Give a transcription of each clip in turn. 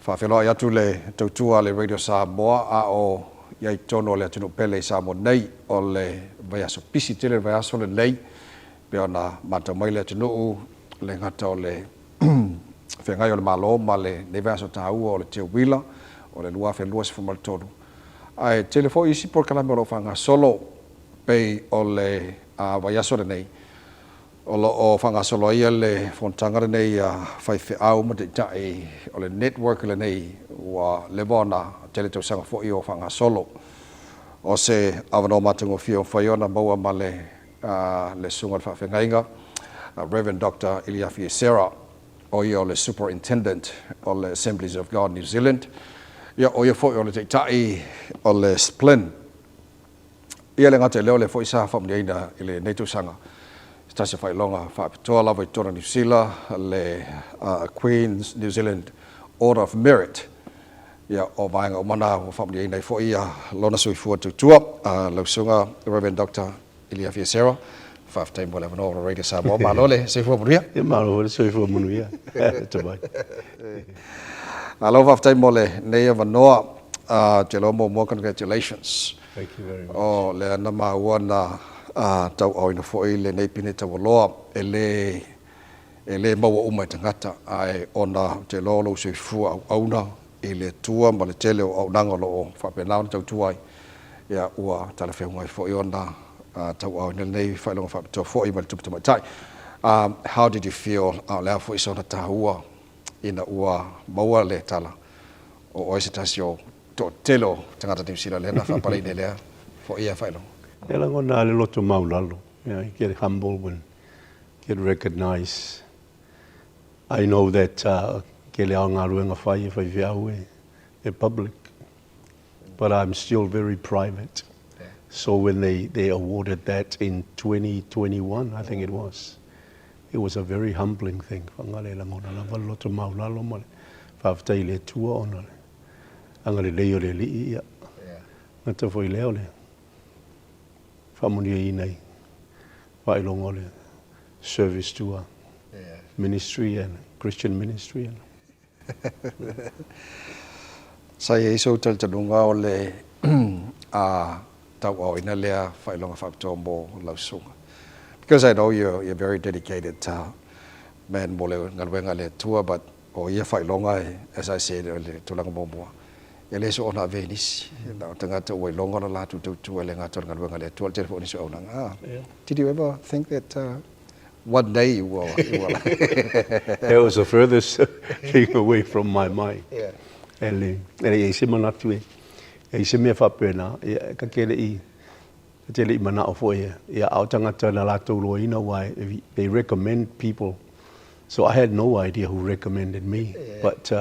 Faafeiloai atu le tautua a le Radio Samoa a o i ai totonu o le atunuu pele i Samoa nei. O le vaiaso pisi tele le vaiaso lenei pei ona matau mai le atunuu le gata o le feagai o le Malo ma lenei vaiaso taua o le Teuila o le 2023. Ae tele foi isi polokalame o lo o faagasolo pei o le vaiaso lenei o lo o faagasolo ai le fonotaga lenei a faifeau ma taitai o le network lenei ua leva ona tele tausaga foi o faagasolo. O se avanoa matagofie ua mafai ona maua ma le le susuga i le faafeagaiga Rev. Doctor Iliafi Esera, o ia o le Superintendent o le Assemblies of God New Zealand, ia o ia foi o le taitai o le SPLIN. Ia le gata i lea o lea foi sa faamanuiaina i lenei tausaga se tasi o faailoga faapitoa lava i totonu o Niu Sila, le Queen's New Zealand Order of Merit. Ia, o vaega uma na ua faamanuiaina ai foi lona soifua tautua. Lau Susuga Rev. Doctor Iliafi Esera, faafetai mo le avanoa o le Radio Samoa. Malo le soifua manuia. Ia, malo foi le soifua manuia. Tomai. Malo faafetai mo lenei avanoa. Ou te iloa muamua, congratulations. Thank you very much. O lea na maua na tauaaoina foi lenei pine taualoa e le e le maua uma e tagata, ae ona ou te iloa o lou soifua auauna i le Atua ma le tele o auaunaga o lo o faapena ona tautua ai, ia ua talafeauga ai foi ona tauaaoina lenei faailoga faapitoa foi ma le tupu tamaitai. How did you feel, a o le a foi sona taua ina ua maua le tala o oe se tasi o toatele o tagata Niu Sila lea na faapaleina i lea foi ia faailoga? E lagona le loto maulalo, you get humble when get recognized. I know that kele ao galuega fai e faifeau e, e public, but I'm still very private. So when they awarded that in 2021, I think it was, it was a very humbling thing. Whangale lagona lava le loto maulalo ma le faafetai i le Atua ona le agalelei o le Alii ia. Gata foi lea o le faamanuiaina i faailoga o le service to a ministry and Christian ministry and Sa i ai sou talitonuga o le a tauaoina lea faailoga faapitoa mo lau susuga? Because I know you're very dedicated man mo le galuega a le Atua, but o ia faailoga, as I said, o le tulaga muamua, e le soona avea i nisi. Na o tagata ua iloga ona latou tautua e le gata o le galuega a le Atua, o le tele foi o nisi o auaunaga. Did you ever think that one day you will... You will That was the furthest thing away from my mind. E le i ai se manatu e i se mea faapena, ia, ka te le i, ka te le i manao foi, ia, a o tagata na latou loaina ua they recommend people. So I had no idea who recommended me, but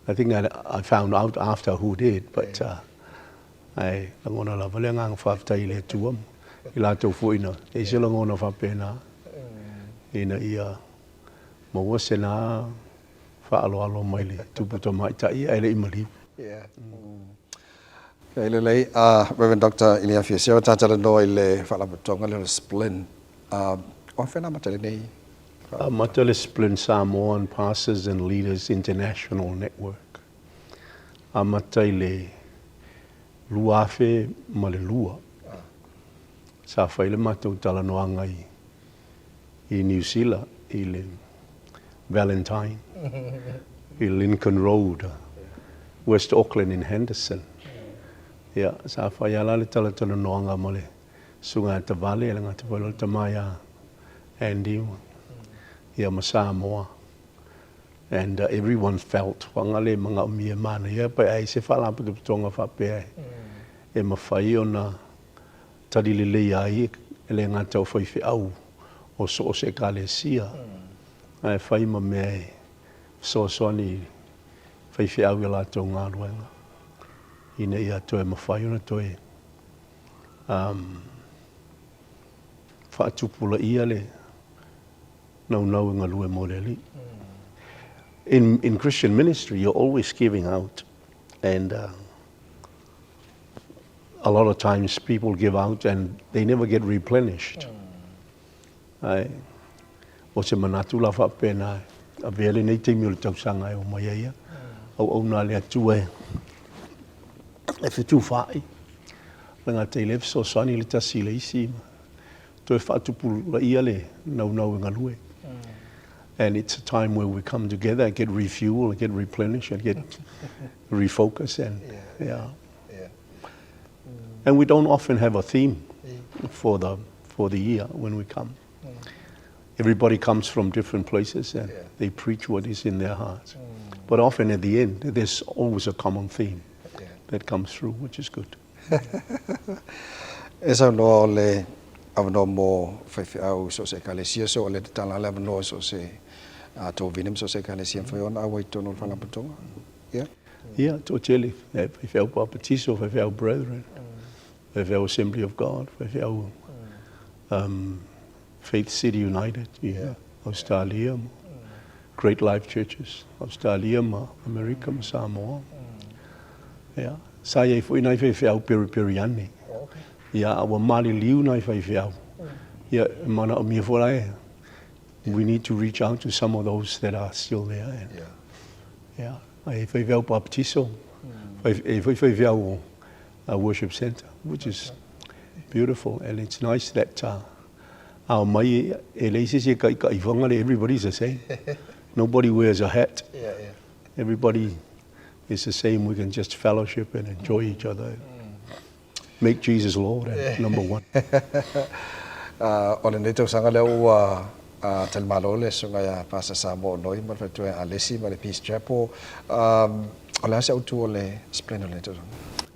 I think I found out after who did, but ae lagona lava le agaga faafetai i le Atua i latou foi na e se lagona faapena ina ia maua se na faaaloalo mai le tupu tamaitai ae le i maliu. Yeah. Okay, lelei. Reverend Dr. Iliafi Esera, tatalanoa i le faalapotopotoga lea o le SPLIN. O afea na amata lenei? Amata le SPLIN, Samoan Pastors and Leaders International Network. Amata i le 2002. Sa fai le matou talanoaga i i Niu Sila i le Valentine i Lincoln Road, West Auckland in Henderson. Ia, sa fai lava la le talatalanoaga ma le Susuga ia Tavale, le gata foi o le tama ia Andy, ia ma Samoa. And everyone felt, wanga le manaomia e manaia pe ai se faalapotopotoga faapea e mafai ona tali lelei ai e le gata o faifeau o so o se Ekalesia, ae fai ma mea e fesoasoani i faifeau i a latou galuega ina ia toe mafai ona toe faatupulaia le naunau e galue mo le Alii. In Christian ministry, you're always giving out, and a lot of times people give out and they never get replenished. Ae, o se manatu la faapena, avea lenei taimi o le tausaga e o mai ai ia, Auauna a le Atua e e fetufaai, le gata i lea fesoasoani le tasi i le isi ma toe faatupulaia le naunau e galue. And it's a time where we come together and get refuel and get replenished and get refocus and yeah. yeah. And we don't often have a theme for the for the year when we come. Everybody comes from different places and yeah. they preach what is in their hearts. Mm. But often at the end, there's always a common theme yeah. that comes through, which is good. E saunoa o le avanoa mo faifeau so o se ekalesia, so o le tatala le avanoa so o se tovine ma so o se ekalesia mafai ona auai i totonu o le faalapotopotoga. Ia. Ia, toatele, faifeau Papatiso, faifeau Brethren, faifeau Assembly of God, faifeau um, Faith City United i Australia, ma Great Life Churches, Australia ma Amerika ma Samoa. Ia, sa i ai foi nai faifeau Periperiani. Ia, a ua maliliu nai faifeau. Ia, e manaomia foi la e, we need to reach out to some of those that are still there. And, yeah. Ai faifeau Baptiso, e foi faifeau Worship Centre, which is beautiful. And it's nice that uh, ao mai e leai se isi e kaʻikaʻi Fagalii, everybody's the same. Nobody wears a hat. Yeah, yeah. Everybody is the same. We can just fellowship and enjoy each other. Make Jesus Lord and yeah. number one. uh, o lenei tausaga lea ua uh, talimalo le susuga ia Pasa Samoa Onoi ma le faletua ia Alesi ma le Peace Chapel. Um, o le a se autu o le Splendor o lenei tausaga?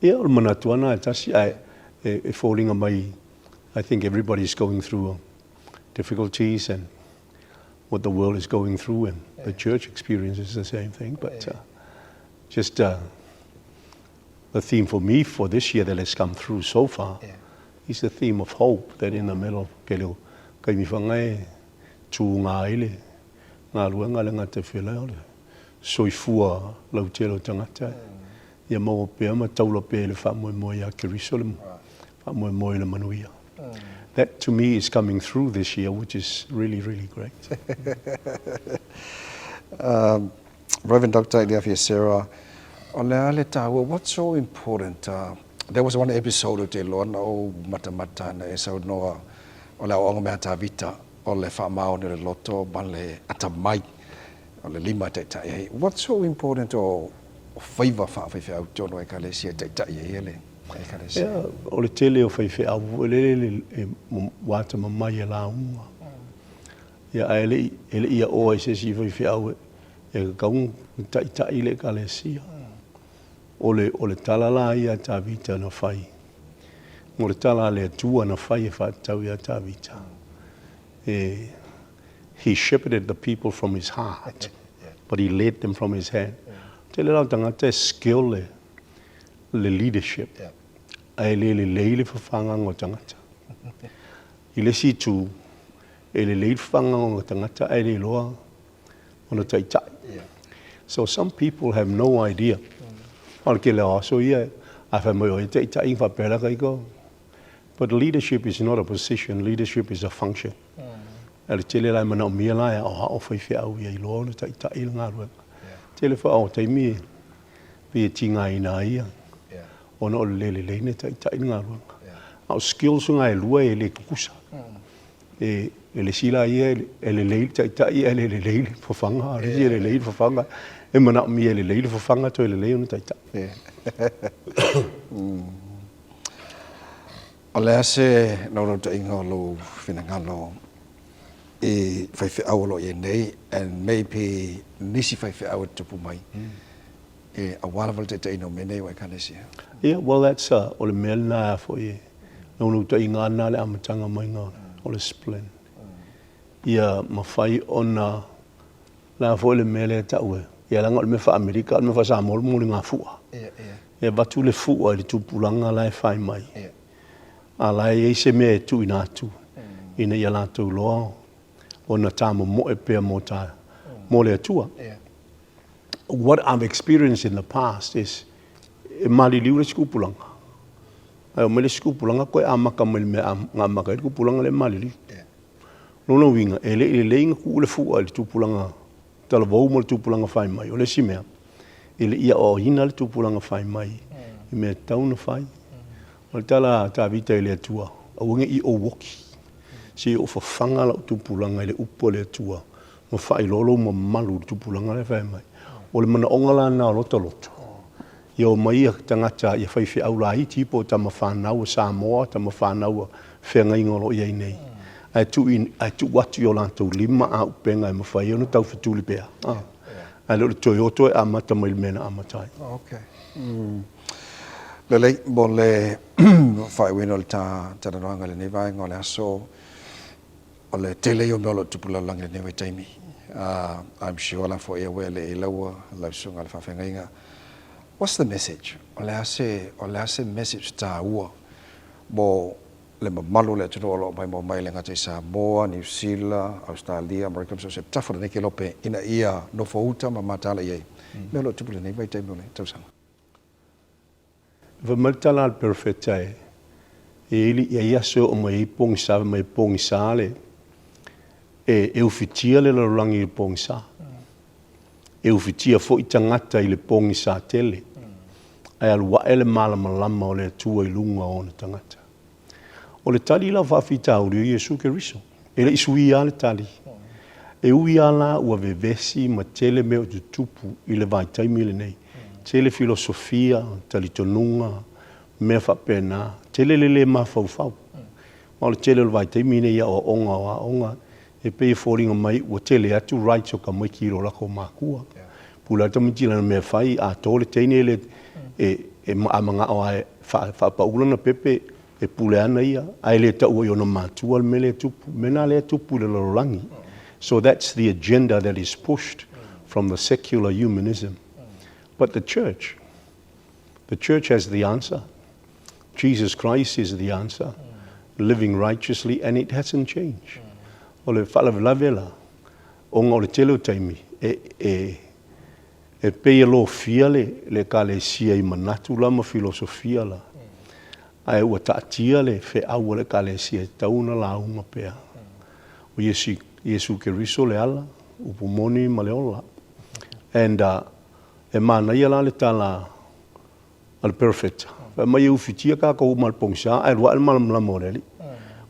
Ia, o le manatu ana e tasi, ae e, e foliga mai I think everybody is going through difficulties and what the world is going through and yeah. the church experiences the same thing. But uh, just uh, the theme for me for this year that has come through so far yeah. is the theme of hope that in the middle ke leo kaimi whangai e tū ngā ele ngā luenga le ngā te whila o le soifua lautele o tangata ia maua pea ma taula pea i le faamoemoe ia Keriso le faamoemoe i le manuia. That to me is coming through this year, which is really, really great. um, Reverend Dr. Eliafia Sarah, o le a le tāua, what's so important? Uh, there was one episode o te loa na o matamata na e saunoa o le aoaoga mea Tavita o le faamaoni o le loto ma le atamai o le lima e taitai ai. What's so important o faiva faafaifeau i totonu o Ekalesia e taitai ai le Ekalesia? Ia, o le tele o faifeau foi lele e ua atamamai e lauga. Ia, ae le i, e le i aoa i se isi faifeau e, e tatau ona taitai le Ekalesia. O le, o le tala la ia a Tavita na fai, o le tala a le Atua na fai e faatatau iā Tavita, e, He shepherded the people from his heart, but he led them from his hand. Tele la o tagata e skill le, le leadership, ae le lelei le fafagaga o tagata. I le isi itu, e lelei le fafagaga o tagata ae le iloa ona taitai. So some people have no idea. O le tele o aso ia, a fai mai o e taitai faapea la kaiko. But leadership is not a position, leadership is a function. A le tele la e manaomia la e aoao faifeau ia iloa ona taitai le galuega. Tele foi o taimi e pei e tigaina ai ia ona o le le lelei ona taitai le galuega. A o skills na e lua e le tutusa. E e le isi la ia e lelei le taitai ae le lelei le fafaga, a o le isi e lelei le fafaga e manaomia e lelei le fafaga toe lelei ona taitai. O le a se naunautaiga o lou finagalo i faifeau o lo o i ai nei and maybe nisi faifeau e tutupu mai e aua lava le taitaiina o mea nei o Ekalesia? Yeah, well that's uh, o le mea lena a foi e naunautaiga ana le amataga maiga o le Splin. Ia mafai ona Le a foi le mea lea e tau e, ia leaga o le mea faa-Amerika, o le mea faa-Samoa o le moliga fua. E avatu le fua i le tupulaga la e fai mai, a la e i ai se mea e tuuina atu ina ia latou loa ona tamomoe pea mo ta, mo le Atua. What I've experienced in the past is e maliliu le isi tupulaga. Ae omai le isi tupulaga koe amaka mai le mea na amaka ai le tupulaga lea e maliliu. Lona uiga, e le i lelei ona tuu le fua i le tupulaga talavou ma le tupulaga fai mai. O le isi mea, E le i aoaoina le tupulaga fai mai i mea e tatau ona fai. O le tala a Tavita i le Atua, Aua ne i ou oki, se i ou fafaga lau tupulaga i le upu a le Atua ma faailoa lou mamalu i le tupulaga lea e fai mai. O le manaoga la lena o lota loto, ia omai ia tagata ia faifeau laiti po o tama fanau a Samoa, tama fanau a feagaiga o lo o i ai nei, ae tuu ae tuu atu i o latou lima auupega e mafai ai ona taufetuli pea. Ae le o le toe o toe amata mai le mea na amata ai. Okay. Lelei, mo le faaiuina o le ta talanoaga i lenei vaega o le aso, o le tele ia o mea o lo o tupu lalolagi i lenei vaitaimi. I'm sure la foi e aware lelei laua lau susuga i le faafeagaiga. What's the message? O le a se, o le a se message taua mo le mamalu o le atunuu o lo o maimoa mai e le gata i Samoa, Niu Sila, Ausetalia, Amerika ma so o se tafa o lenei kelope ina ia nofouta ma mataala i ai mea o lo o tupu i lenei vaitaimi o le tausaga. Fai mai le tala a le Perofeta e i ai aso e oo mai ai pogisa, fai mai e pogisa le, e ufitia le lalolagi i le pogisa. E ufitia foi tagata i le pogisa tele, ae alu ae le malamalama o le Atua i luga o ona tagata. O le tali la o faafitauli o Iesu Keriso. E le i suia lava le tali. E ui lava la ua vevesi ma tele mea o tutupu i le vaitaimi lenei, tele filosofia, talitonuga, mea faapena, tele le le mafaufau. Ma o le tele o le vaitaimi lenei i aoaoga o aoga, E pei e foliga mai ua tele atu rights o tamaiti i lo latou makua. Pule lava le tamaiti i lana mea e fai, a to le teine e le e e a manao lava e faapau lana pepe, e pule ana ia, ae le taua i ona matua le mea lea e tupu. O le mea lena lea e tupu i le lalolagi. So that's the agenda that is pushed from the secular humanism. But the church, the church has the answer. Jesus Christ is the answer, living righteously and it hasn't changed. O le faalavelave la, ona o le tele o taimi, e, e, e pei e lofia le, le Ekalesia i manatu la ma filosofia la, ae ua taatia le feau a le Ekalesia e tatau ona lauga pea. O Iesu, Iesu Keriso le ala, upu moni ma le ola. And e manaia la le tala a le Perofeta. Fai mai e ufitia kākou uma le pogisa, ae alu ae le malamalama o le Alii.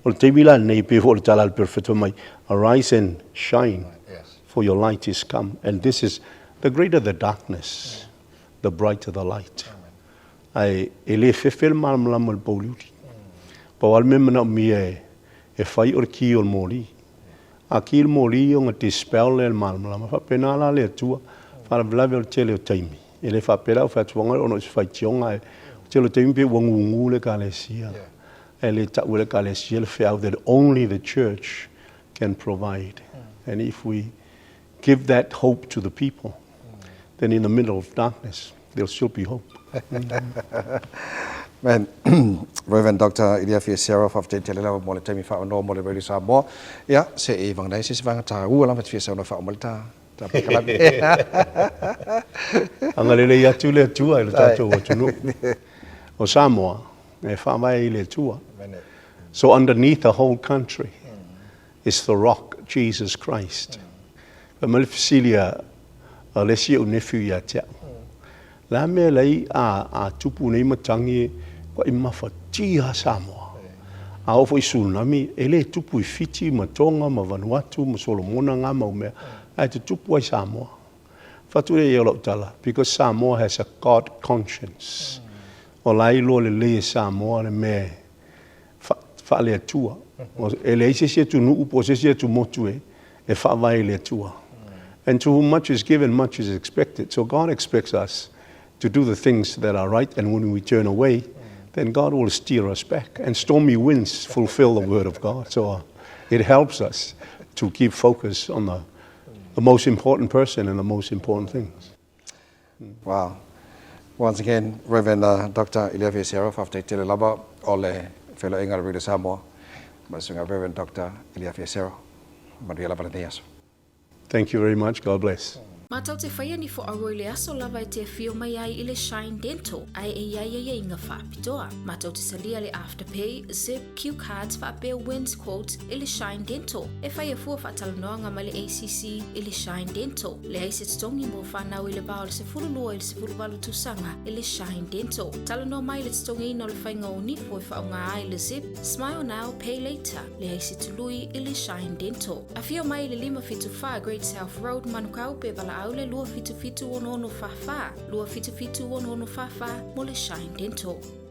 O le taimi la lenei, pei foi o le tala a le Perofeta fai mai, Arise and shine, for your light is come. And this is, the greater the darkness, the brighter the light. Ae e le fefe le malamalama i le pouliuli. Pau lava le mea e manaomia e fai o le ki o le moli. A ki le moli ona dispel lea e le malamalama. E faapena la le Atua, faalavelave o le tele o taimi. E le faapea la au faiatuaga ona o se faitioga ae o le tele o taimi pei ua gugu le Ekalesia. E le tau e le Ekalesia le feau that only the church can provide. And if we give that hope to the people, then in the middle of darkness, there'll still be hope. Man, Reverend Doctor Iliafi Esera, faafetai tele lava mo le taimi faaonoa mo le Radio Samoa. Ia, se i vaganai se isi vaega taua lava e te fia saunoa e faauma le ta ta polokalame. Agalelei atu le Atua i lo tatou atunuu. O Samoa, e faavae i le Atua. So underneath the whole country is the rock Jesus Christ. Fai mai le fesili a le isi ou nephew ia te au. Le a mea lei a, a tupu nei matagi e matua mafatia Samoa. A oo foi i tsunami, e le tupu i Fiti ma Tonga ma Vanuatu ma Solomona nga mau mea, ae tutupu ai Samoa. Fatu lea ia o lau tala, because Samoa has a God conscience. O la e iloa lelei e Samoa le mea faale-Atua. E leai se isi atunuu po o se isi atumotu e, e faavae i le Atua. And to whom much is given, much is expected. So God expects us to do the things that are right, and when we turn away, then God will steer us back. And stormy winds fulfill the word of God. So it helps us to keep focus on the, the most important person and the most important things. Wow. Once again, Reverend Doctor Iliafi Sierra, faafetai tele lava o le feiloaiga a le Radio Samoa ma le susuga Reverend Doctor Iliafi Sierra. Manuia lava lenei aso. Thank you very much. God bless. Matou te faia ni foauro i le aso lava e te afio mai ai i le Shine Dental ae e i ai aiaiga faapitoa. Matou te talia le Afterpay, Zip, Q Cards faapea Wins Quotes i le Shine Dental. E faia fua faatalanoaga ma le ACC i le Shine Dental. Leai se totogi mo fanau i le va o le 12 i le 18 tausaga i le Shine Dental. Talanoa mai i le totogiina o le faiga o nifo e faaaoga ai le Zip, Smile Now, Pay Later. Leai se tului i le Shine Dental. Afio mai i le 574 Great South Road, Manukau pe valaau le 277 6644, 277 6644 mo le Shine Dental.